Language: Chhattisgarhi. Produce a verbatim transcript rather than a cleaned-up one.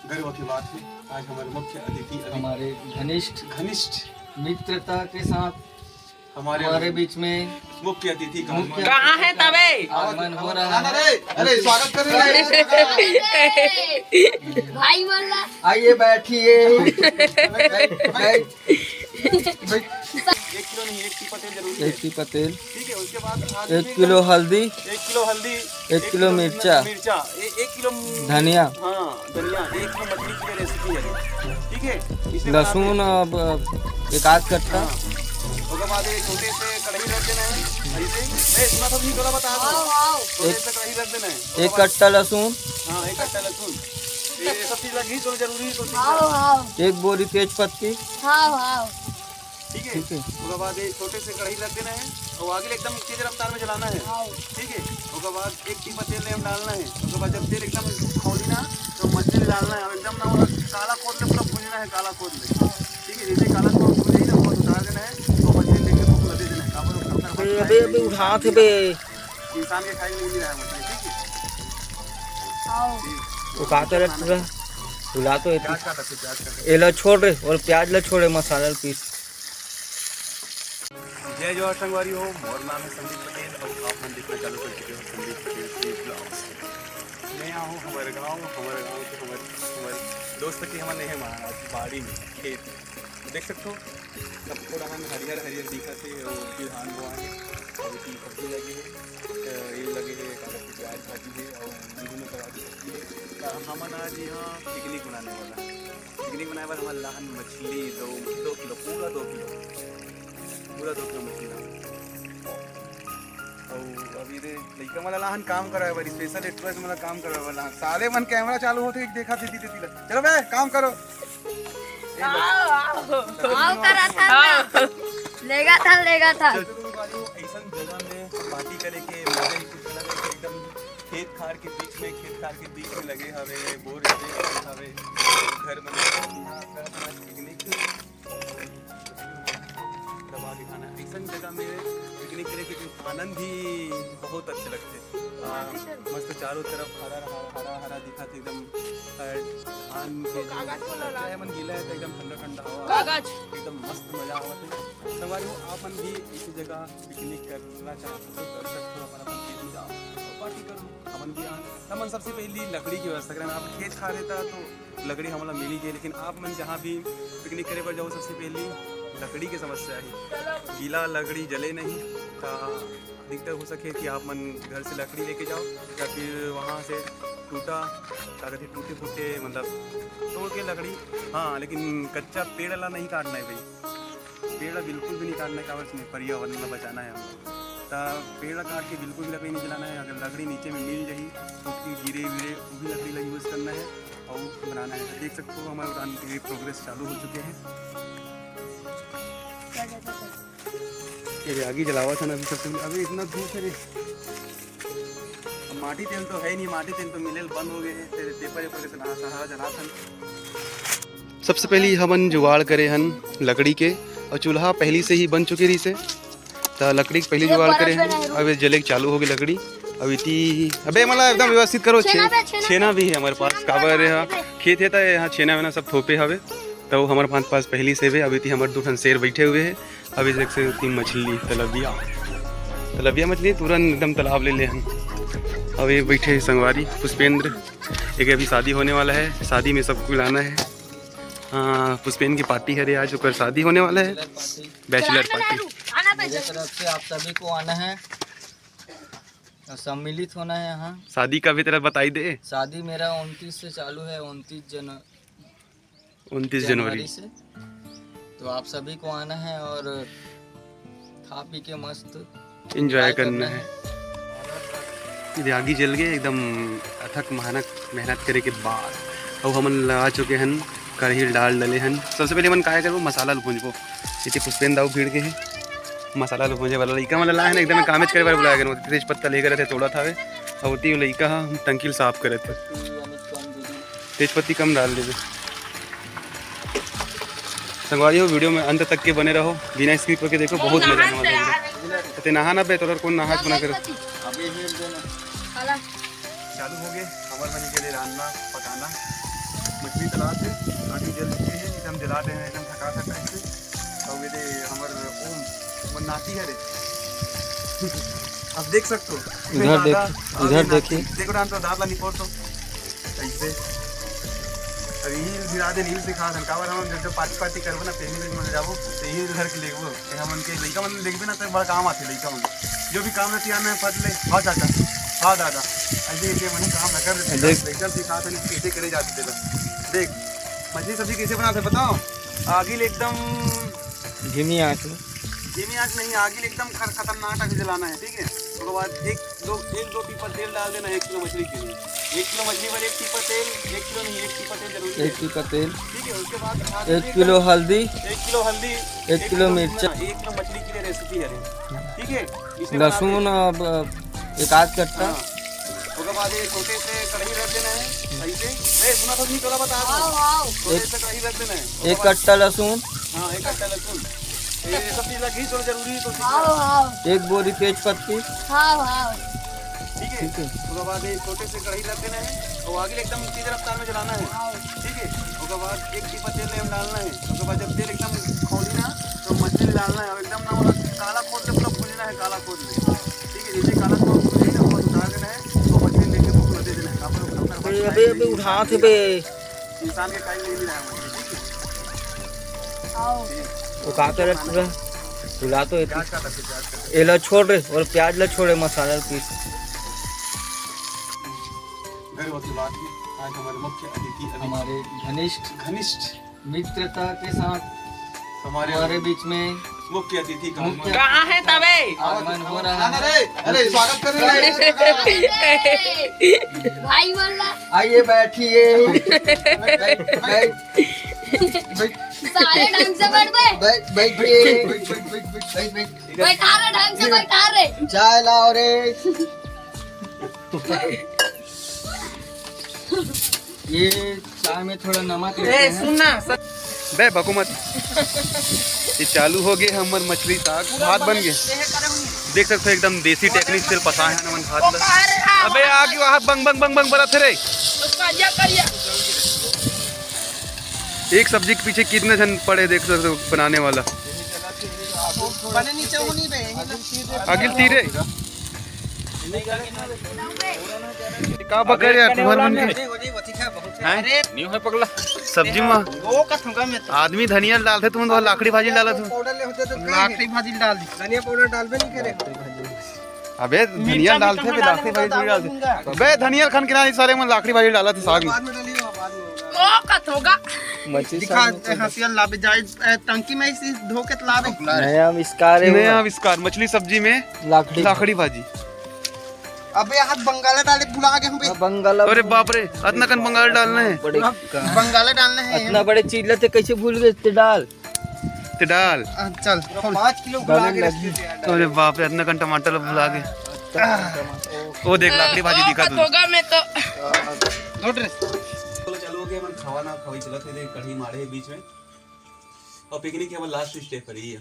गर्व की बात है, आज हमारे मुख्य अतिथि अभी हमारे घनिष्ठ घनिष्ठ मित्रता के साथ हमारे हमारे बीच में मुख्य अतिथि का मुख्य कहाँ है तबे? आगमन हो रहा है। अरे, अरे, स्वागत कर रहे हैं। भाई मल्ला। आइए, बैठिए। बैठ, बैठ। एक किलो नहीं, एक टीपा तेल जरूरी है। एक टीपा तेल, ठीक है। उसके बाद आदमी एक किलो हल्दी, एक किलो हल्दी, एक किलो मिर्चा, मिर्चा, ए-, एक किलो धनिया। हाँ, धनिया, एक किलो मछली की रेसिपी है, ठीक है। इसमें लहसुन अब एक आध कट्टा। हाँ। ओकर बाद एक छोटे से कढ़ाई रख देना है, ऐसे। ए, सुना था नहीं, थोड़ा बता दो। हाँ, हाँ। छोटे से कढ़ाई रख देना है। एक कट्टा लहसुन। हाँ, एक कट्टा लहसुन। ये सब चीज लगी, जो जरूरी है, तो ठीक है। हाँ, हाँ। एक बोरी तेज पत्ती। हाँ, हाँ। ठीक है, ठीक है। ओकर बाद एक छोटे से कढ़ाई रख देना है और आगे एकदम तेज रफ्तार में जलाना है। हाँ। ठीक है, ओकर बाद एक टीपा तेल में डालना है। ओकर बाद जब तेल एकदम खौली ना, तो मछली डालना है और एकदम ना वो काला कोट में पूरा भूनना है, काला कोट में। ठीक है, जैसे काला कोट भून जाए ना, वो उतार देना है और मछली लेके भूख लगे देना है। काबर वो खतरनाक अबे, अबे, अबे, उठात हे बे। इंसान के खाए के लिए नहीं रहा मछली, ठीक है? हाँ। ठीक। वो का करे पूरा? भुला तो ये प्याज का रखे, प्याज का रखे। एला छोड़ रे, और प्याज ला छोड़े, मसाला ला पीस। जय जोहार संगवारी हो, मोर नाम है संदीप पटेल और आप मन देखना चालू कर चुके हो संदीप पटेल के vlogs। मैं यहाँ हूँ हमारे गाँव, हमारे गाँव के हमारे, हमारे दोस्त के हमारे नहीं है महाराज बाड़ी में खेत। देख सकते हो, सब पूरा मन हरियर हरियर दिखत हे और ये धान बोआ हे और ये सब्जी लगे हे, तो ये लगे हे, का कहथे, प्याज भाजी हे और विभिन्न प्रकार की सब्जी हे। तो हमन आज यहाँ पिकनिक मनाने वाला हे। पिकनिक मनाए बर हमन लाहन मछली दो, दो किलो, पूरा दो किलो, पूरा दो किलो मछली लाहन। अउ अभी रे लइका मन ला लाहन काम कराए बर, special request मन ला काम कराए बर लाहन। साले मन कैमरा चालू होथे, एक देखा दीदी दीदी ला, चलो बे काम करो। आओ, आओ। आओ, करा था ना। लेगा था, लेगा था। चल, तो भाई, ऐसन जगह में party करे के मजा ही कुछ अलग है, एकदम खेत खार के बीच में, खेत खार के बीच में लगे हवे, बोर लगे हवे, घर बने, यहाँ पर अपना पिकनिक दबा के खाना। ऐसन जगह में पिकनिक करे के आनंद ही बहुत अच्छे लगथे। आ, मस्त चारों तरफ हरा, हरा, हरा, हरा दिखत हे एकदम। आ, धान के जो कागज वाला कच्चा हे, मन गीला हे, तो एकदम ठंडा, ठंडा हवा। कागज। एकदम मस्त मजा आवत हे। संगवारी हो, आप मन भी इसी जगह पिकनिक करना चाहते हो, तो कर सकते हो, अपन, अपन खेत में जाओ और party करो। हमन भी आ, हमन सबसे पहली लकड़ी की व्यवस्था करें। आप खेत खार हे ता, तो लकड़ी हमला मिली गे, लेकिन आप मन जहाँ भी पिकनिक करे बर जाओ, सबसे पहली लकड़ी के समस्या हे। गीला लकड़ी जले नहीं, तो अधिकतर हो सके कि आप मन घर से लकड़ी लेके जाओ या फिर वहाँ से टूटा, का कहथे, टूटे फूटे, मतलब, तोड़ के लकड़ी। हाँ, लेकिन कच्चा पेड़ ला नहीं काटना है भाई, पेड़ ला बिल्कुल भी नहीं काटना है, काबर से पर्यावरण ला बचाना है हमला। त पेड़ ला काट के बिल्कुल भी लकड़ी नहीं जलाना है। अगर लकड़ी नीचे में मिल जाही, तो उसकी गिरे विरे, वो भी लकड़ी ला use करना है और बनाना है। तो देख सकते हो, हमारा उड़ान के progress चालू हो चुके हैं। ये रे, आगी जलावा था ना अभी सबसे पहले। अबे, इतना धूप है रे। अब माटी तेल तो है नहीं, माटी तेल तो मिले बंद हो गए हैं। तेरे पेपर वेपर के सहारा, सहारा जला था। सबसे पहली हमन जुगाड़ करे हन लकड़ी के, और चूल्हा पहली से ही बन चुके रहिसे, त लकड़ी के पहली जुगाड़ करे हन। अब ये जले के चालू होगी लकड़ी। अब इति, अबे, मला एकदम व्यवस्थित करो। छे-, छेना भी है हमारे पास, काबर यहाँ खेत है, त यहाँ छेना वेना सब थोपे हवे, तो हमारे पास, पास पहली से हवे। अब इति हमारे दो ठन शेर बैठे हुए हैं। अभी देख सकते हो, तीन मछली, तलबिया, तलबिया मछली तुरंत एकदम तालाब ले ले हन। अभी बैठे हैं संगवारी पुष्पेंद्र, एक अभी शादी होने वाला है, शादी में सबको लाना है। हाँ, पुष्पेंद्र की party है रे आज, ओकर शादी होने वाला है, bachelor party। मेरे तरफ से आप सभी को आना है और सम्मिलित होना है यहाँ। शादी का भी तरह बताई दे। शादी मेरा उनतीस से चालू है, उनतीस जन उनतीस जनवरी। जनवरी से। तो आप सभी को आना है और खा पी के मस्त enjoy enjoy करना करना है। है। ये आगी जल गए एकदम अथक मेहनत, मेहनत करे के बाद। अब हमन लगा चुके हन, कढ़ी डाल डले हन। सबसे पहले हमन काय करबो, मसाला ल भूंजबो। इति पुष्पेंद्र दाऊ भीड़ के है, मसाला ल भूंजे वाला लइका मन ला है ना, एकदम कामेज करे बर बुलाया गए। तेज पत्ता लेकर रहते, तोड़ा था वे, और उती लइका हा टंकी ल साफ करत है। तेज पत्ती कम डाल देबे। संगवारी हो, video में अंत तक के बने रहो, बिना skip करके देखो, बहुत मजा आने वाला है। ते नहा ना बे, तोर कौन नहा बना कर। चालू हो गए हमारे मन के लिए रांधना पकाना। मछली तलात हे, आगी जल चुके हे, एकदम जला दे हे, एकदम थका थका हे। अउ ये दे हमर ओम, वो नाती हे रे। अब देख सकथो। इधर दादा, देख, अउ इधर ये नाती। देखिए। देखो ना, तो दांत ला निपोर तो। ऐसे। अब यही गिरा दे, नहीं दिखा दे। काबर हम जब, जब पार्टी, पार्टी करबो ना, पहली बार में जाबो, तो यही घर के लेगबो। ये हमन के लइका मन देखबे ना, तो बड़ा काम आथे लइका मन। जो भी काम रहती है, मैं फट ले, "हाँ चाचा, हाँ दादा।" ऐसे, ऐसे मन काम न कर देते, देख। लइका सिखा दे, कैसे करे जाते थे। देख, मछली सब्जी कैसे बनाते, बताओ? आगी ले एकदम धीमी आंच में। धीमी आंच नहीं, आगी ले एकदम खर-, खतरनाक आंच जलाना है, ठीक है? उसके बाद एक दो, एक दो टीपा तेल डाल देना है एक किलो मछली के लिए। एक किलो मछली पर एक टीपा तेल, एक किलो नहीं, एक टीपा तेल जरूरी है। एक टीपा तेल, ठीक है, उसके बाद खा एक लीजिए किलो एकदम हल्दी, एक किलो हल्दी, एक एक किलो किलो मिर्चा। धनिया, एक किलो मछली के लिए रेसिपी है, ठीक है? इसमें बना लहसुन दे। अब एक आध कट्टा। हाँ। ओकर बाद ये छोटे से कढ़ाई रख देना है, सही से। ए, सुना तो नहीं, चला बता दो। हाँ, हाँ। छोटे एक से कढ़ाई रख देना है। एक ओकर बाद कट्टा लहसुन। हाँ, एक कट्टा लहसुन। ये सब चीज लगी, थोड़ा जरूरी है, तो सीखना। हाँ, हाँ। एक बोरी तेज पत्ती। हाँ, हाँ। ठीक है? ठीक है। ओकर बाद ये छोटे से कढ़ाई रख देना है और आगे एकदम तेज रफ्तार में चलाना है। हाँ। ठीक है? ओकर बाद एक टीपा तेल में डालना है। ओकर बाद जब तेल एकदम खौली ना, तो मछली डालना है और एकदम ना वो काला खोद ले, पूरा भूनना है, काला खोद ले। ठीक है, जैसे काला खोद ले, तो बस उतार देना है, तो मछली लेके भूख लगे देना है। आप लोग खतरनाक अबे, अबे, अबे, उठात हे बे। इंसान के काई ले नहीं रहा है मछली, ठीक है? आओ। वो का करे पूरा? बुला तो ये प्याज का तक, प्याज का तक। एला छोड़ रे, और प्याज ला छोड़े, मसाला पीस। गर्व की बात है, आज हमारे मुख्य अतिथि अभी हमारे घनिष्ठ घनिष्ठ मित्रता के साथ हमारे हमारे बीच में मुख्य अतिथि का मुख्य आगमन। कहाँ है तबे? आगमन हो रहा है। अरे, अरे, स्वागत कर रहे हैं। भाई बोल रहा। आइए, बैठिए। बैठ, बैठ, बैठ। साले ढंग से बैठ बे। बैठ, बैठिए। बैठ, बैठ, बैठ, बैठ। बैठ, बैठ। बैठा रे, ढंग से बैठा रे। चाय लाओ रे। ये चाय में थोड़ा नमक लेते हैं। सुन ना, सर। बे, बको मत। ये चालू हो गए हमर मछली साग, भात बन गए। देख सकते हो, एकदम देसी टेक्निक से पसा है हमन भात ला। अबे, आगे वहाँ बंग, बंग, बंग, बंग बरत हे रे। एक सब्जी के पीछे कितने जन पड़े, देख सकते हो, बनाने वाला। बने नीचे हो नहीं बे, यही ना। अगिल तीरे। का बकर यार, तुम्हारे मन के? हैं? अरे, नहीं हो पगला। सब्जी में वो का थोका में तो आदमी धनिया डालथे, तुम तो लाकड़ी भाजी डालत हो। पाउडर ले होते तो लाकड़ी भाजी डाल दी। धनिया पाउडर डालबे नहीं करे। अबे धनिया डालथे बे, लाकड़ी भाजी थोड़ी डालथे। बे धनिया खान के ना, साले मन लाकड़ी भाजी डालथे साग में। बाद में डालिए, बाद में होगा। ओ का थोका। मछली दिखा, साग में तो हंसिया लाबे जाए, ए, टंकी में इसी धो के लाबे। नया आविष्कार है वो। नया आविष्कार, मछली सब्जी में लाकड़ी। लाकड़ी भाजी। अबे, आज बंगाला डाले भुला गए हम बे। हाँ, बंगाला। अरे बाप रे, अतना कन बंगाला डालना है। बड़े अब का। बंगाला डालना है। अतना बड़े चीला ते कैसे भूल गए? ते डाल। ते डाल। आ, चल, खोल। पाँच किलो भुला डालने के लगी। रखते थे यार। अरे बाप रे, अतना कन टमाटर भुला गए। वो देख, लाकड़ी भाजी दिखा तू। होगा मैं तो। धो ड्रेस। चलो, चालू हो गया, हमन खावा ना खावा चलत हे, कढ़ी माढ़े हे बीच में। और पिकनिक के हमर लास्ट स्टे पर ही है।